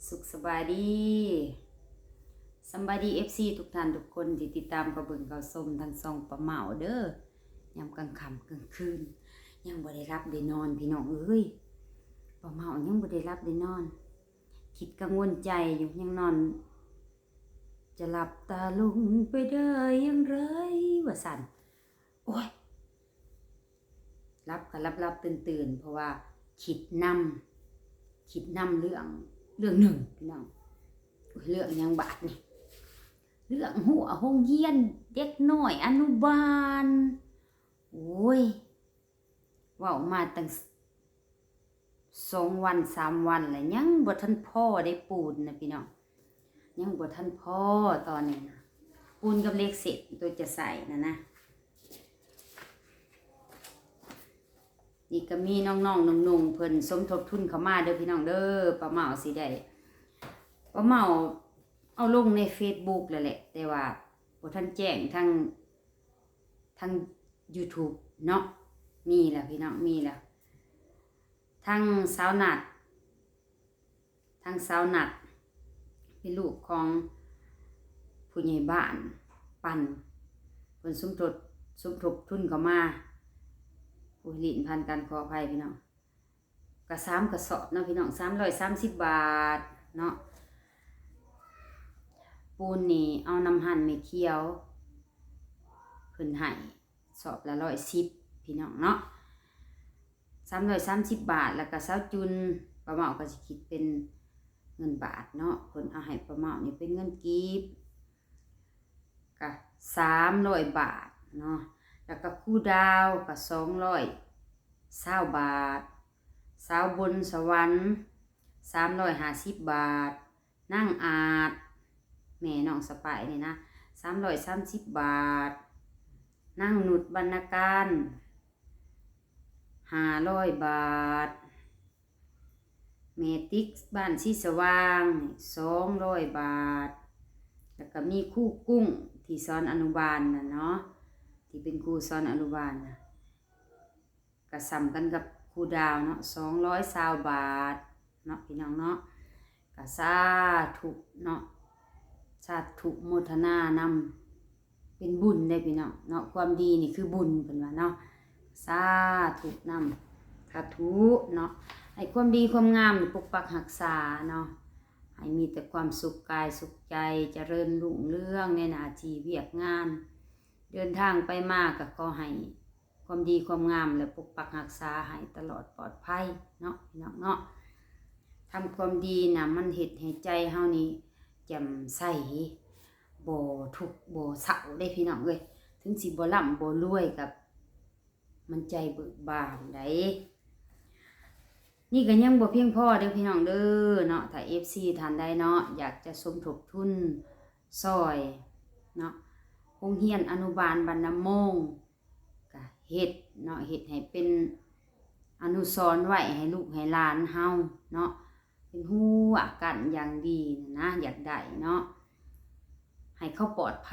ສຸກສະບາຍດີ ສຳບາຍດີ ເອັຟຊີ ທຸກທ່ານທຸກຄົນທີ່ຕິດຕາມເຂົ້າເບິ່ງເຂົ້າຊົມທາງຊ່ອງປ້າເໝົາເດີ. ຍາມກາງຄ່ຳກາງຄືນ ຍັງບໍ່ໄດ້ຫຼັບໄດ້ນອນ ພີ່ນ້ອງເອີຍ, ປ້າເໝົາຍັງບໍ່ໄດ້ຫຼັບໄດ້ນອນ ຄິດກັງວົນໃຈຢູ່ ຍັງນອນ ຈະຫຼັບຕາລົງໄປໄດ້ຢ່າງໃດ ວ່າຊັ້ນ. ໂອ້ຍ ຫຼັບກໍຫຼັບໆຕື່ນໆ ເພາະວ່າຄິດນຳ ຄິດນຳເລື່ອງ ເລື່ອງໜຶ່ງ ພີ່ນ້ອງ. ໂອ້ຍ ເລື່ອງຫຍັງບາດນີ້? ເລື່ອງຮົ້ວໂຮງຮຽນເດັກນ້ອຍອະນຸບານ. ໂອ້ຍ ເວົ້າມາຕັ້ງ ສອງວັນສາມວັນແລ້ວ ຍັງບໍ່ທັນພໍໄດ້ປູນນະພີ່ນ້ອງ, ຍັງບໍ່ທັນພໍຕອນນີ້ນະ ປູນກັບເຫຼັກເສັ້ນໂຕຈະໃສ່ນະນະ. ນີ້ກໍມີນ້ອງໆໜຸ່ມໆເພິ່ນສົມທົບທຶນເຂົ້າມາເດີພີ່ນ້ອງເດີ. ປ້າເໝົາຊິໄດ້ ປ້າເໝົາເອົາລົງໃນເຟສບຸກແລ້ວແຫຼະ ແຕ່ວ່າບໍ່ທັນແຈ້ງທາງ ທາງຢູທູບເນາະ. ມີແລ້ວພີ່ນ້ອງ ມີແລ້ວ. ທາງສາວນັດ ທາງສາວນັດ ເປັນລູກຂອງຜູ້ໃຫຍ່ບ້ານປັນ ເພິ່ນສົມທົບ ສົມທົບທຶນເຂົ້າມາ. ໂອ້ຍ ລີ້ນພັນກັນ ຂໍອະໄພພີ່ນ້ອງ. ກະສາມກະສອບເນາະພີ່ນ້ອງ ສາມຮ້ອຍສາມສິບບາດເນາະ. ປູນນີ້ເອົານຳຮ້ານແມ່ຂຽວ ເພິ່ນໃຫ້ສອບລະຮ້ອຍສິບ ພີ່ນ້ອງເນາະ ສາມຮ້ອຍສາມສິບບາດ. ແລ້ວກະສາວຈຸນ ປ້າເໝົາກໍຊິຄິດເປັນເງິນບາດເນາະ ເພິ່ນເອົາໃຫ້ປ້າເໝົານີ້ເປັນເງິນກີບ ກະສາມຮ້ອຍບາດເນາະ. ແລ້ວກະຄູດາວກະສອງຮ້ອຍຊາວບາດ, ສາວບົນສະຫວັນສາມຮ້ອຍຫ້າສິບບາດ, ນາງອາດ ແມ່ນ້ອງສະປາຍນີ້ນະ ສາມຮ້ອຍສາມສິບບາດ, ນາງນຸດ ບັນນາການ ຫ້າຮ້ອຍບາດ, ແມ່ຕິກ ບ້ານສີສະຫວ່າງ ສອງຮ້ອຍບາດ, ແລ້ວກໍມີຄູກຸ້ງທີ່ສອນອະນຸບານນະເນາະ ທີ່ເປັນຄູສອນອະນຸບານນະ ກໍສ່ຳກັນກັບຄູດາວເນາະ ສອງຮ້ອຍຊາວບາດເນາະ ພີ່ນ້ອງເນາະ. ກໍສາທຸເນາະ ສາທຸໂມທະນານຳ ເປັນບຸນເດ້ພີ່ນ້ອງເນາະ ຄວາມດີນີ້ຄືບຸນເພິ່ນວ່າເນາະ ສາທຸນຳ ສາທຸເນາະ ໃຫ້ຄວາມດີຄວາມງາມນີ້ປົກປັກຮັກສາເນາະ ໃຫ້ມີແຕ່ຄວາມສຸກກາຍສຸກໃຈ ຈະເລີນຮຸ່ງເຮືອງໃນໜ້າທີ່ວຽກງານ ເດີນທາງໄປມາກໍຂໍໃຫ້ ຄວາມດີຄວາມງາມ ແລະ ປົກປັກຮັກສາໃຫ້ຕະຫຼອດປອດໄພເນາະ ພີ່ນ້ອງເນາະ. ທຳຄວາມດີນະ ມັນເຮັດໃຫ້ໃຈເຮົານີ້ແຈ່ມໃສ ບໍ່ທຸກບໍ່ເສົ້າເດ້ພີ່ນ້ອງເອີຍ. ເຖິງຊິບໍ່ລ່ຳບໍ່ລວຍກໍມັນໃຈເບີກບານໃດ໋. ນີ້ກໍຍັງບໍ່ພຽງພໍເດີພີ່ນ້ອງເດີເນາະ. ຖ້າເອັຟຊີທ່ານໃດເນາະ ຢາກຈະສົມທົບທຶນຊ່ອຍເນາະ ໂຮງຮຽນອະນຸບານບ້ານນາໂມງ ກະເຮັດເນາະ ເຮັດໃຫ້ເປັນອະນຸສອນໄວ້ໃຫ້ລູກໃຫ້ຫຼານເຮົາເນາະ ເປັນຮູ້ວ່າກັນຢ່າງດີນະ ຢາກໄດ້ເນາະ ໃຫ້ເຂົາປອດໄພ.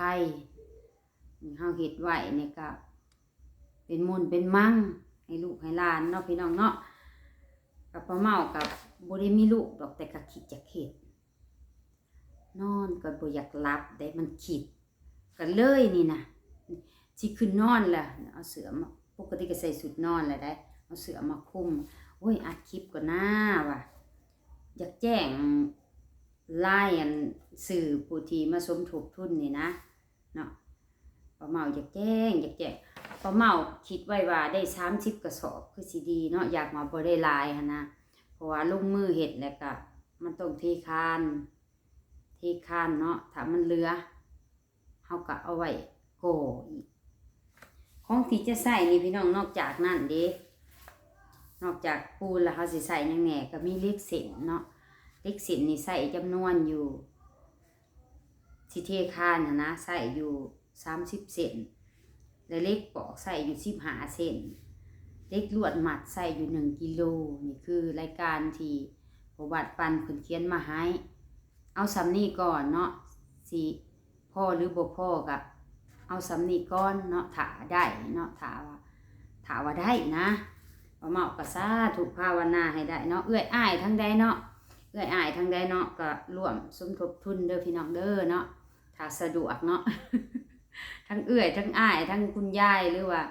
ເຮົາເຮັດໄວ້ນີ້ກະເປັນມຸນເປັນມັງໃຫ້ລູກໃຫ້ຫຼານເນາະ ພີ່ນ້ອງເນາະ. ກະປ້າເໝົາກະບໍ່ໄດ້ມີລູກດອກ ແຕ່ກະຄິດຢາກເຮັດ ນອນກໍບໍ່ຢາກຫຼັບເດ້ ມັນຄິດ ກໍເລີຍນີ້ນະ ຊິຂຶ້ນນອນແລ້ວ ເອົາເສື້ອມາ ປົກກະຕິກໍໃສ່ຊຸດນອນແລ້ວໄດ໋ ເອົາເສື້ອມາຄຸມ. ໂອ້ຍ ອັດຄລິບກ່ອນນາວ່າ ຢາກແຈ້ງລາຍອັນ ຊື່ຜູ້ທີ່ມາສົມທົບທຶນນີ້ນະ ເນາະ ປ້າເໝົາຢາກແຈ້ງ ຢາກແຈ້ງ ປ້າເໝົາຄິດໄວ້ວ່າໄດ້ສາມສິບກະສອບຄືຊິດີເນາະ ຢາກວ່າບໍ່ໄດ້ຫຼາຍຫັ້ນນະ ເພາະວ່າລົງມືເຮັດແລ້ວກະມັນຕ້ອງເທຄານ ເທຄານເນາະ ຖ້າມັນເຫຼືອເຮົາກະເອົາໄວ້ກໍ່ອີກ. ຂອງທີ່ຈະໃຊ້ນີ້ພີ່ນ້ອງ ນອກຈາກນັ້ນເດ້ ນອກຈາກປູນແລ້ວເຮົາຊິໃຊ້ຫຍັງແດ່ ກະມີເຫຼັກເສັ້ນເນາະ ເຫຼັກເສັ້ນນີ້ໃຊ້ຈຳນວນຢູ່ ຊິເທຄານຫັ້ນນະ ໃຊ້ຢູ່ສາມສິບເສັ້ນ ແລະ ເຫຼັກປອກໃຊ້ຢູ່ສິບຫ້າເສັ້ນ ເຫຼັກລວດມັດໃຊ້ຢູ່ໜຶ່ງກິໂລ. ນີ້ຄືລາຍການທີ່ພໍ່ວັດປັນເພິ່ນຂຽນມາໃຫ້ ເອົາສ່ຳນີ້ກ່ອນເນາະ ຊິພໍຫຼືບໍ່ພໍກະເອົາສ່ຳນີ້ກ່ອນເນາະ ຖ້າໄດ້ເນາະ ຖ້າວ່າ ຖ້າວ່າໄດ້ນະ ປ້າເໝົາກະສາທຸພາວະນາໃຫ້ໄດ້ເນາະ. ເອື້ອຍອ້າຍທາງໃດເນາະ ເອື້ອຍອ້າຍທາງໃດເນາະ ກໍຮ່ວມສົມທົບທຶນເດີພີ່ນ້ອງເດີເນາະ ຖ້າສະດວກເນາະ ທັງເອື້ອຍ ທັງອ້າຍ ທັງຄຸນຍາຍ ຫຼືວ່າ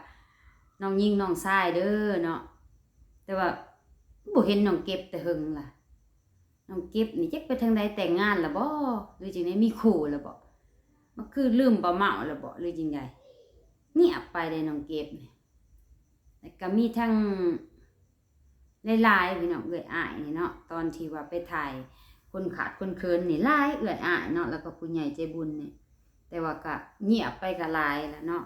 ນ້ອງຍິງນ້ອງຊາຍເດີເນາະ. ແຕ່ວ່າບໍ່ເຫັນນ້ອງເກັບແຕ່ເຫິງລະ. ນ້ອງເກັບນີ້ຈັກໄປທາງໃດ ແຕ່ງງານລະບໍ ຫຼືຈັ່ງໃດ ມີຄູ່ລະບໍ ມັນຄືລືມປ້າເມົາລະບໍ ຫຼືຈັ່ງໃດ ງຽບໄປເດ້ນ້ອງເກັບນີ້. ແລ້ວກໍມີທັງຫຼາຍໆ ພີ່ນ້ອງເອື້ອຍອ້າຍນີ້ເນາະ ຕອນທີ່ວ່າໄປຖ່າຍຄົນຂາດຄົນເຂີນນີ້ຫຼາຍ ເອື້ອຍອ້າຍເນາະ ແລ້ວກໍຜູ້ໃຫຍ່ໃຈບຸນນີ້ ແຕ່ວ່າກໍງຽບໄປກໍຫຼາຍລະເນາະ.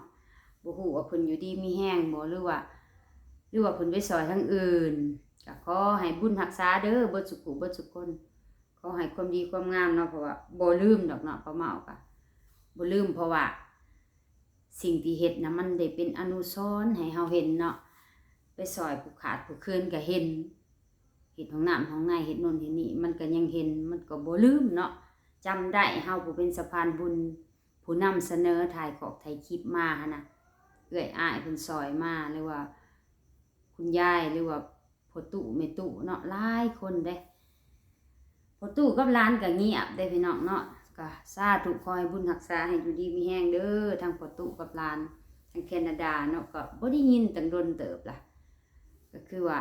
ບໍ່ຮູ້ວ່າເພິ່ນຢູ່ດີມີແຮງບໍ່ ຫຼືວ່າ ຫຼືວ່າເພິ່ນໄປຊ່ອຍທາງອື່ນ. ກໍຂໍໃຫ້ບຸນຮັກສາເດີ ເບິດສຸຜູ້ເບິດສຸຄົນ ຂໍໃຫ້ຄວາມດີຄວາມງາມເນາະ ເພາະວ່າບໍ່ລືມດອກເນາະ ປ້າເມົາກໍບໍ່ລືມ ເພາະວ່າສິ່ງທີ່ເຮັດນະ ມັນໄດ້ເປັນອະນຸສອນໃຫ້ເຮົາເຫັນເນາະ ໄປຊ່ອຍຜູ້ຂາດຜູ້ເຂີນກໍເຫັນ ເຮັດຫ້ອງນ້ຳຫ້ອງໃນ ເຮັດໂນ່ນເຮັດນີ້ ມັນກໍຍັງເຫັນ ມັນກໍບໍ່ລືມເນາະ ຈຳໄດ້. ເຮົາຜູ້ເປັນສະພານບຸນ ຜູ້ນຳສະເໜີ ຖ່າຍຄອກຖ່າຍຄລິບມາຫັ້ນນະ ເອື້ອຍອ້າຍເພິ່ນຊ່ອຍມາ ຫຼືວ່າຄຸນຍາຍ ຫຼືວ່າພໍ່ຕູ້ແມ່ຕູ້ເນາະ ຫຼາຍຄົນເດ້. ພໍ່ຕູ້ກັບຫຼານກໍງຽບເດ້ພີ່ນ້ອງເນາະ ກໍສາທຸ ຂໍໃຫ້ບຸນຮັກສາ ໃຫ້ຢູ່ດີມີແຮງເດີ ທັງພໍ່ຕູ້ກັບຫຼານ ທາງແຄນາດາເນາະ ກໍບໍ່ໄດ້ຍິນຕັ້ງດົນເຕີບລະ ກໍຄືວ່າ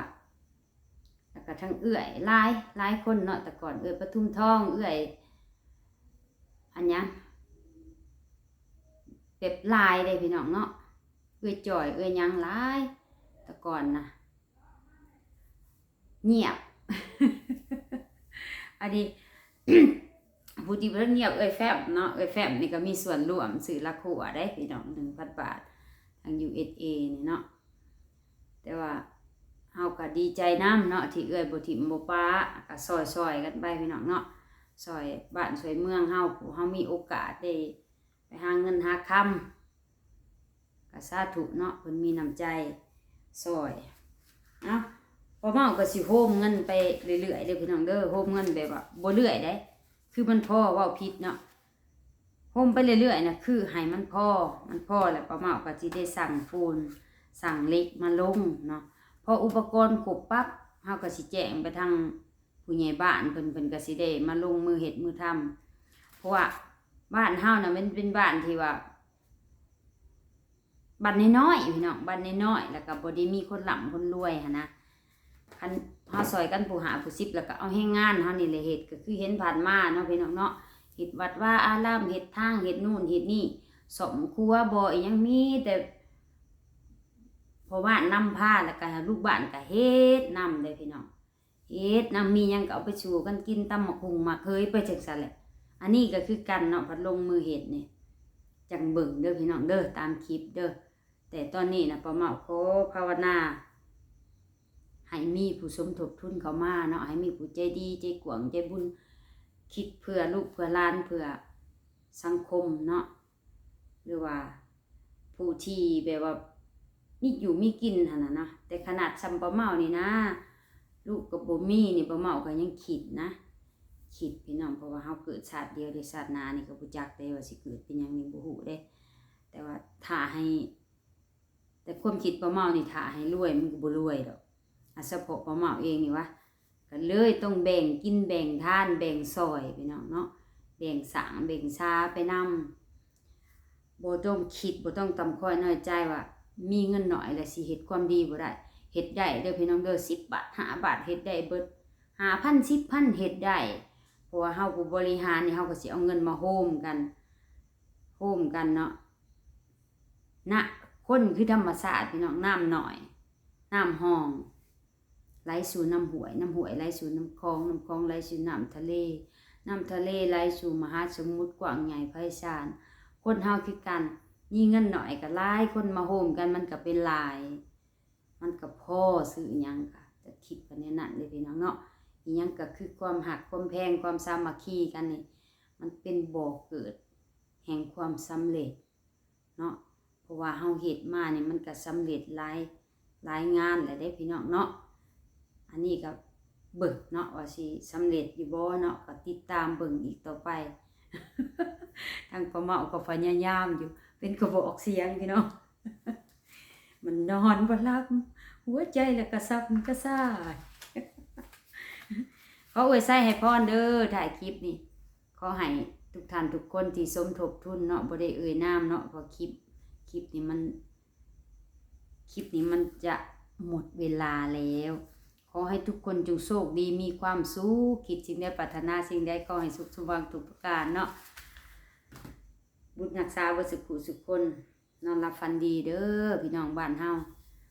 ແລ້ວກໍທັງເອື້ອຍຫຼາຍ ຫຼາຍຄົນເນາະ ແຕ່ກ່ອນເອື້ອຍປະທຸມທອງ ເອື້ອຍອັນຫຍັງ ແບບຫຼາຍເດ້ພີ່ນ້ອງເນາະ ເອື້ອຍຈ່ອຍ ເອື້ອຍຫຍັງຫຼາຍ ແຕ່ກ່ອນນະ ງຽບ ອັນນີ້ ຜູ້ທີ່ບໍ່ທັນງຽບ ເອື້ອຍແຟ້ມເນາະ ເອື້ອຍແຟ້ມນີ້ກໍມີສ່ວນຮ່ວມຊື້ລາຄົວເດ້ພີ່ນ້ອງ ໜຶ່ງພັນບາດ ທາງ ຢູເອສເອ ນີ້ເນາະ. ແຕ່ວ່າເຮົາກໍດີໃຈນຳເນາະ ທີ່ເອື້ອຍບໍ່ຖິ້ມບໍ່ປະ ກໍຊ່ອຍໆກັນໄປພີ່ນ້ອງເນາະ ຊ່ອຍບ້ານຊ່ອຍເມືອງເຮົາ ຜູ້ເຮົາມີໂອກາດໄດ້ໄປຫາເງິນຫາຄຳ ກໍສາທຸເນາະ ເພິ່ນມີນ້ຳໃຈຊ່ອຍ. ເອົ້າ ປ້າເມົາກໍຊິໂຮມເງິນໄປເລື້ອຍໆເດີພີ່ນ້ອງເດີ ໂຮມເງິນແບບວ່າບໍ່ເລື້ອຍໃດ ຄືມັນພໍ ເວົ້າຜິດເນາະ ໂຮມໄປເລື້ອຍໆນະ ຄືໃຫ້ມັນພໍ ມັນພໍແລ້ວ ປ້າເມົາກໍຊິໄດ້ສັ່ງປູນ ສັ່ງເຫຼັກມາລົງເນາະ. ພໍອຸປະກອນຄົບປັບ ເຮົາກໍຊິແຈ້ງໄປທາງຜູ້ໃຫຍ່ບ້ານເພິ່ນ ເພິ່ນກໍຊິໄດ້ມາລົງມືເຮັດມືທຳ ເພາະວ່າບ້ານເຮົານະ ມັນເປັນບ້ານທີ່ວ່າ ບ້ານນ້ອຍໆ ພີ່ນ້ອງ ບ້ານນ້ອຍໆ ແລ້ວກໍບໍ່ໄດ້ມີຄົນລ່ຳຄົນລວຍຫັ້ນນະ. ຄັນເຮົາຊ່ອຍກັນຜູ້ຫ້າຜູ້ສິບ ແລ້ວກໍເອົາແຮງງານເຮົານີ້ແຫຼະເຮັດ ກໍຄືເຫັນຜ່ານມາເນາະ ພີ່ນ້ອງເນາະ ເຮັດວັດວາອາລາມ ເຮັດທາງ ເຮັດໂນ່ນເຮັດນີ້ ສ້ອມຄົວບໍ່ ອີ່ຫຍັງ ມີແຕ່ພໍ່ບ້ານນຳພາ ແລ້ວກໍລູກບ້ານກໍເຮັດນຳເດ້ພີ່ນ້ອງ ເຮັດນຳ ມີຫຍັງກໍເອົາໄປສູ່ກັນກິນ ຕຳໝາກຫຸ່ງໝາກເຂີຍໄປຈັ່ງຊັ້ນແຫຼະ. ອັນນີ້ກໍຄືກັນເນາະ ພັດລົງມືເຮັດນີ້ ຈັ່ງເບິ່ງເດີພີ່ນ້ອງເດີ ຕາມຄລິບເດີ. ແຕ່ຕອນນີ້ນະ ປ້າເມົາຂໍພາວະນາໃຫ້ມີຜູ້ສົມທົບທຶນເຂົ້າມາເນາະ ໃຫ້ມີຜູ້ໃຈດີໃຈກວ້າງໃຈບຸນ ຄິດເພື່ອລູກເພື່ອຫຼານ ເພື່ອສັງຄົມເນາະ ຫຼືວ່າ ຜູ້ທີ່ແບບວ່າມີຢູ່ມີກິນຫັ້ນນະເນາະ. ແຕ່ຂະໜາດຊ່ຳປ້າເມົານີ້ນະ ລູກກໍບໍ່ມີນີ້ ປ້າເມົາກໍຍັງຄິດນະ ຄິດພີ່ນ້ອງ ເພາະວ່າເຮົາເກີດຊາດດຽວເດ້ ຊາດໜ້ານີ້ກໍບໍ່ຈັກເດ້ວ່າຊິເກີດເປັນຫຍັງນີ້ ບໍ່ຮູ້ເດ້. ແຕ່ວ່າຖ້າໃຫ້ ແຕ່ຄວາມຄິດປ້າເມົານີ້ ຖ້າໃຫ້ລວຍມັນກໍບໍ່ລວຍດອກ ອາ ສະເພາະປ້າເມົາເອງນີ້ຫວາ ກໍເລີຍຕ້ອງແບ່ງກິນແບ່ງທານ ແບ່ງຊ່ອຍພີ່ນ້ອງເນາະ ແບ່ງສ້າງແບ່ງຊາໄປນຳ ບໍ່ຕ້ອງຄິດ ບໍ່ຕ້ອງຕ່ຳຄ່ອຍນ້ອຍໃຈວ່າມີເງິນໜ້ອຍແລ້ວຊິເຮັດຄວາມດີບໍ່ໄດ້ ເຮັດໄດ້ເດີພີ່ນ້ອງເດີ ສິບບາດ ຫ້າບາດ ເຮັດໄດ້ເບິດ ຫ້າພັນ ສິບພັນ ເຮັດໄດ້ ເພາະວ່າເຮົາຜູ້ບໍລິຫານນີ້ ເຮົາກໍຊິເອົາເງິນມາໂຮມກັນ ໂຮມກັນເນາະ ນະ ຄົນຄືທຳມະຊາດພີ່ນ້ອງ ນ້ຳໜ້ອຍ ນ້ຳຮ່ອງ ໄຫຼສູ່ນ້ຳຫ້ວຍ ນ້ຳຫ້ວຍໄຫຼສູ່ນ້ຳຂອງ ນ້ຳຂອງໄຫຼສູ່ນ້ຳທະເລ ນ້ຳທະເລໄຫຼສູ່ມະຫາສົມມຸດກວ້າງໃຫຍ່ໄພສານ ຄົນເຮົາຄືກັນ ມີເງິນໜ້ອຍກໍຫຼາຍ ຄົນມາໂຮມກັນມັນກໍເປັນຫຼາຍ ມັນກໍພໍຊື້ອີ່ຫຍັງ ກໍຈະຄິດໄປແນວນັ້ນເດ້ພີ່ນ້ອງເນາະ ອີ່ຫຍັງກໍຄືຄວາມຮັກຄວາມແພງ ຄວາມສາມັກຄີກັນນີ້ ມັນເປັນບໍ່ເກີດແຫ່ງຄວາມສຳເລັດ ເນາະ ເພາະວ່າເຮົາເຮັດມານີ້ມັນກະສຳເລັດຫຼາຍ ຫຼາຍງານແລ້ວເດ້ພີ່ນ້ອງເນາະ ອັນນີ້ກະເບິ່ງເນາະວ່າຊິສຳເລັດຢູ່ບໍ່ເນາະ ກະຕິດຕາມເບິ່ງອີກຕໍ່ໄປ ທາງປ້າເມົາກໍພະຍາຍາມຢູ່ ເປັນກະບອກສຽງພີ່ນ້ອງ ມັນນອນບໍ່ຫຼັບ ຫົວໃຈລະກະສັບກະສ່າຍ ຂໍອວຍໄຊໃຫ້ພອນເດີ ທ້າຍຄລິບນີ້ ຂໍໃຫ້ທຸກທ່ານທຸກຄົນທີ່ສົມທົບທຶນເນາະ ບໍ່ໄດ້ເອີ່ຍນາມເນາະ ເພາະຄລິບ ຄລິບນີ້ມັນ ຄລິບນີ້ມັນຈະໝົດເວລາແລ້ວ. ຂໍໃຫ້ທຸກຄົນຈົ່ງໂຊກດີ ມີຄວາມສຸກ ຄິດສິ່ງໃດປາດຖະໜາສິ່ງໃດ ຂໍໃຫ້ສຸກສົມຫວັງທຸກປະການເນາະ. ບຸດຮັກສາເບິດສຸຂູສຸຄົນ ນອນຫຼັບຝັນດີເດີພີ່ນ້ອງບ້ານເຮົາ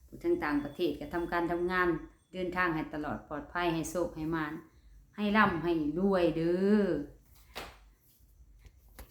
ຜູ້ທາງຕ່າງປະເທດກໍທຳການທຳງານ ເດີນທາງໃຫ້ຕະຫຼອດປອດໄພ ໃຫ້ໂຊກໃຫ້ໝານ ໃຫ້ລ່ຳໃຫ້ລວຍເດີ.